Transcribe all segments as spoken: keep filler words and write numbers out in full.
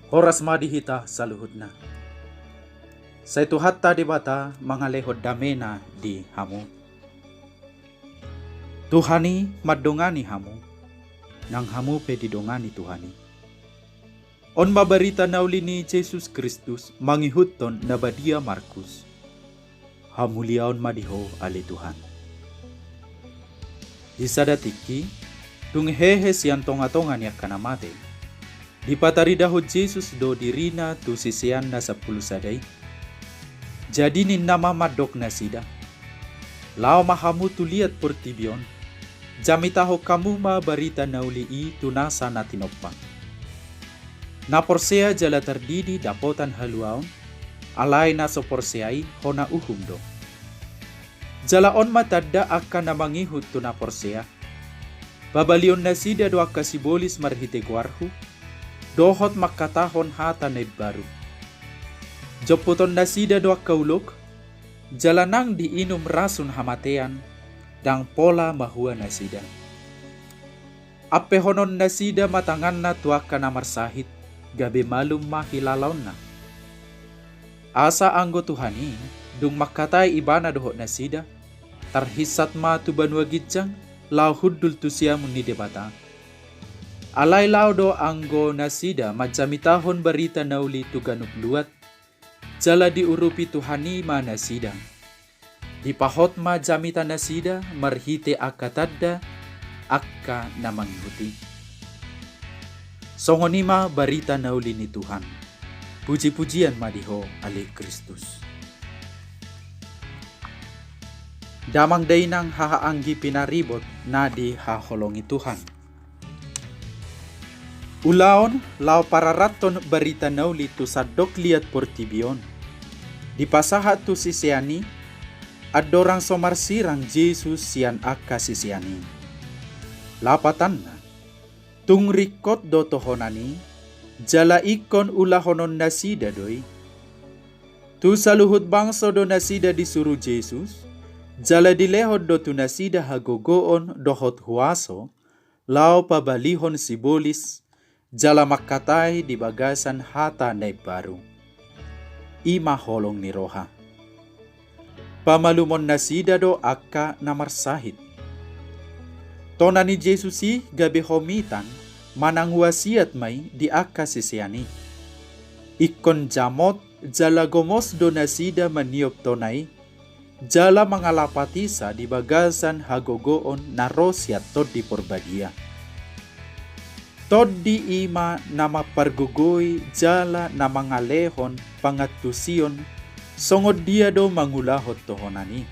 Horas ma di hita saluhutna. Sai Tuhanta Debata mangalehon damena di hamu. Tuhan i mandongani hamu, nang hamu pe didongani Tuhan i. On ma barita na uli ni Jesus Kristus mangihuthon na badia Markus. Hamuliaon ma di Ho ale Tuhan. Di sada tingki, tung hehe sian tonga-tonga ni angka na mate, dipataridahon Jesus do dirina tu siseanna sampulu sada i. Jadi ninna ma mandok nasida: Laho ma hamu tu liat portibi on, jamitahon hamu ma barita na uli i tu nasa na tinompa. Na porsea jala tardidi dapotan haluaon, alai na so porsea i hona uhum do. Jala on ma tanda angka na mangihut tu na porsea: Pabalihon nasida do angka sibolis marhite goarhu, dohot mangkatahon hata na imbaru. Jomputon nasida do angka ulok, jala nang diinum rasun hamatean, ndang pola mahua nasida. Ampehonon nasida ma tanganna tu angka na marsahit, gabe malum ma hilalaonna. Asa anggo Tuhan i, dung mangkatai Ibana dohot nasida, tarhinsat ma tu banua ginjang, laho hundul tu siamun ni Debata. Alai laho do anggo nasida manjamitahon barita na uli tu ganup luat, jala diurupi Tuhan i ma nasida. Dipahot ma jamita nasida marhite angka tanda, angka na mangihut i. Songon i ma barita na uli ni Tuhan. Puji-pujian ma di Ho ale Kristus. Damang dainang hahaanggi pinaribot na dihaholongi Tuhan. Ulaon laho pararathon barita na uli tu sandok liat portibi on, dipasahat tu sisean i, andorang so marsirang Jesus sian angka sisean i. Lapatanna, tung ringkot do tohonan i, jala ingkon ulahonon nasida do i. Tu saluhut bangso do nasida disuru Jesus, jala dilehon do tu nasida hagogoon dohot huaso, laho pabalihon sibolis, jala mangkatai di bagasan hata na imbaru. I ma holong ni roha. Pamalumon nasida do angka na marsahit. Tona ni Jesus i gabe homitan manang wasiat ma i di angka sisean i. Ingkon jamot jala gomos do nasida maniop tona i, jala mangalapatisa di bagasan hagogoon na ro sian Tondi Porbadia. Tondi i ma na mampargogoi jala na mangalehon pangantusion songon dia do mangulahon tohonan i.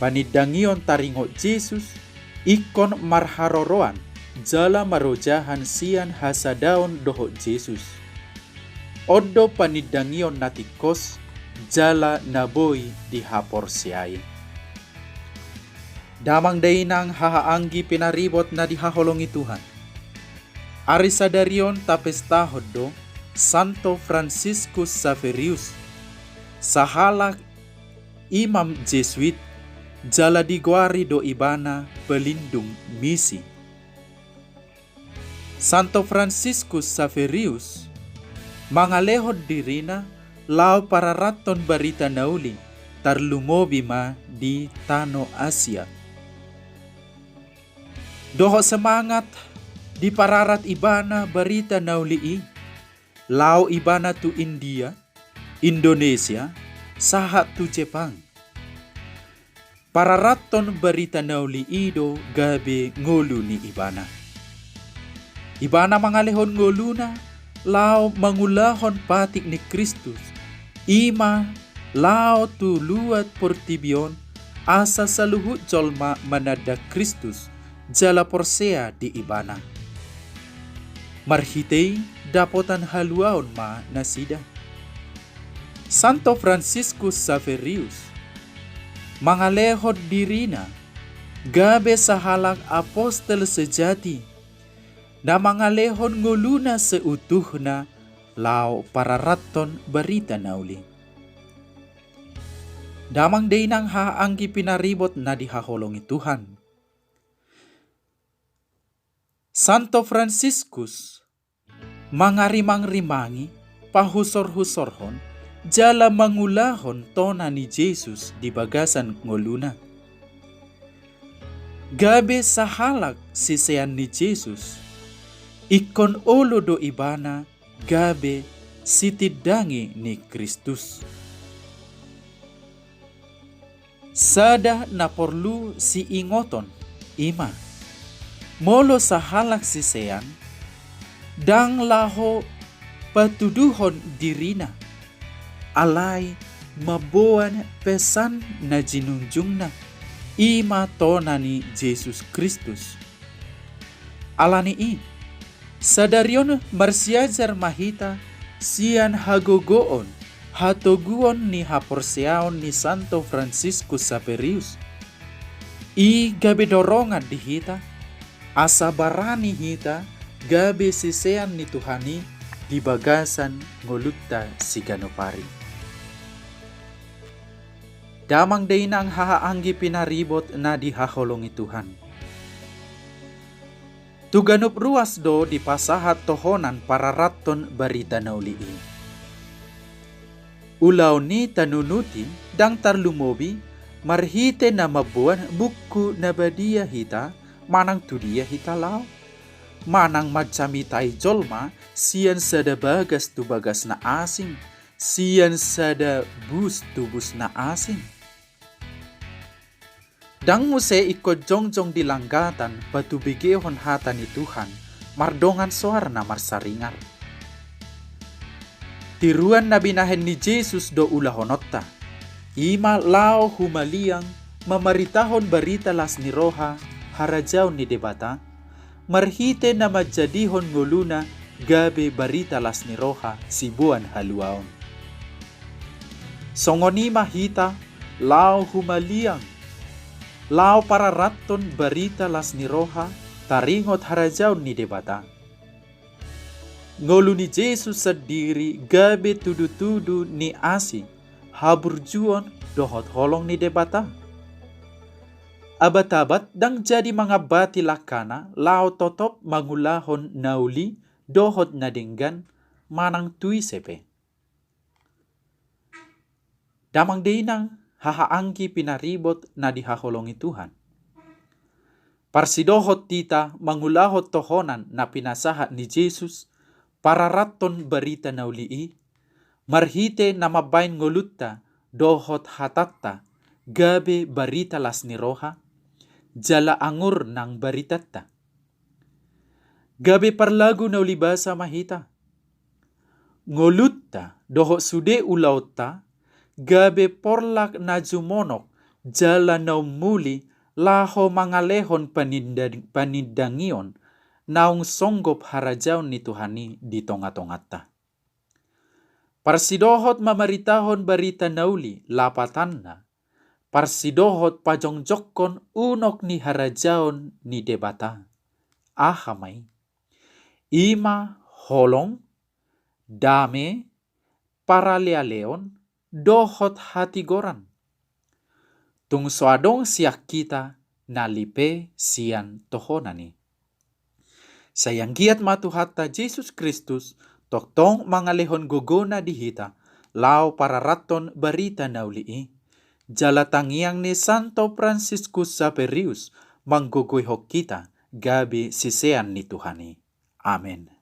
Panindangion taringot Jesus ingkon marharoroan jala marojahan sian hasadaon dohot Jesus. On do panindangion na tingkos jala na boi dihaporseai. Damang dainang hahaanggi pinaribot na dihaholongi Tuhan. Ari sadari on tapestahon do Santo Franciscus Saverius, sahalak imam Jesuit, jala digoari do ibana pelindung misi. Santo Franciscus Saverius mangalehon dirina laho pararathon barita na uli, tarlumobi ma di tano Asia. Dohot semangat dipararat ibana barita na uli i, laho ibana tu India, Indonesia, sahat tu Jepang. Pararathon barita na uli i do gabe ngolu ni ibana. Ibana mangalehon ngoluna laho mangulahon patik ni Kristus, i ma laho tu luat portibi on, asa saluhut jolma mananda Kristus jala porsea di ibana. Marhite i dapotan haluaon ma nasida. Santo Franciscus Saverius mangalehon dirina gabe sahalak apostel sejati, na mangalehon ngoluna seutuhna laho pararathon barita na uli. Damang dainang hahaanggi pinaribot na dihaholongi Tuhan. Santo Franciscus mangarimangrimangi, pahusorhusorhon, jala mangulahon tona ni Jesus di bagasan ngoluna. Gabe sahalak sisean ni Jesus, ingkon olo do ibana gabe sitindangi ni Kristus. Sada na porlu siingoton i ma, molo sahalak sisean, ndang laho patuduhon dirina, alai mamboan pesan na jinunjungna, i ma tona ni Jesus Kristus. Ala ni i, sadari on marsiajar ma hita sian hagogoon, hatoguon ni haporseaon ni Santo Franciscus Saperius. I gabe dorongan di hita, asa barani hita gabe sisean ni Tuhan i di bagasan ngolunta siganup ari. Damang dainang hahaanggi pinaribot na dihaholongi Tuhan. Tu ganup ruas do dipasahat tohonan pararathon barita na uli i. Ulaon i tanunuti ndang tarlumobi marhite na mamboan buku na badia hita manang tu dia hita laho, manang manjamitai jolma sian sada bagas tu bagas na asing, sian sada bus tu bus na asing. Ndang muse ingkon jongjong di langgatan patubegehon hata ni Tuhan mardongan soara na marsaringar. Tiruan na binahen ni Jesus do ulahononta, i ma laho humaliang mamaritahon barita las ni roha harajaon ni Debata, marhite na manjadihon ngoluna gabe barita las ni roha siboan haluaon. Songon i ma hita laho humaliang, laho pararathon barita las ni roha taringot harajaon ni Debata. Ngolu ni Jesus sandiri gabe tudutudu ni asi, haburjuon dohot holong ni Debata. Abatabat ndang jadi mangambati langkana laho totop mangulahon na uli dohot na denggan manang tu ise pe. Damang dainang hahaanggi pinaribot na dihaholongi Tuhan. Parsidohot hita mangulahon tohonan na pinasahat ni Jesus, pararathon barita na uli i, marhite na mambahen ngolunta dohot hatanta gabe barita las ni roha, jala angur nang baritanta. Gabe parlagu na uli basa ma hita. Ngolunta dohot sude ulaonta gabe porlak na jumonok jala na ummuli laho mangalehon paninda-, panindangion naung songgop harajaon ni Tuhan i di tongatonganta. Parsidohot mamaritahon barita na uli lapatanna, parsidohot pajongjongkon unok ni harajaon ni Debata. Aha ma i? I ma holong, dame, paralealeon, dohot hatigoran. Tung so adong sian hita na lipe sian tohonan i. Sai anggiat ma Tuhanta Jesus Kristus tongtong mangalehon gogona di hita laho pararathon barita na uli i. Jala tangiang ni Santo Franciscus Saperius manggogoihon hita gabe sisean ni Tuhan i. Amen.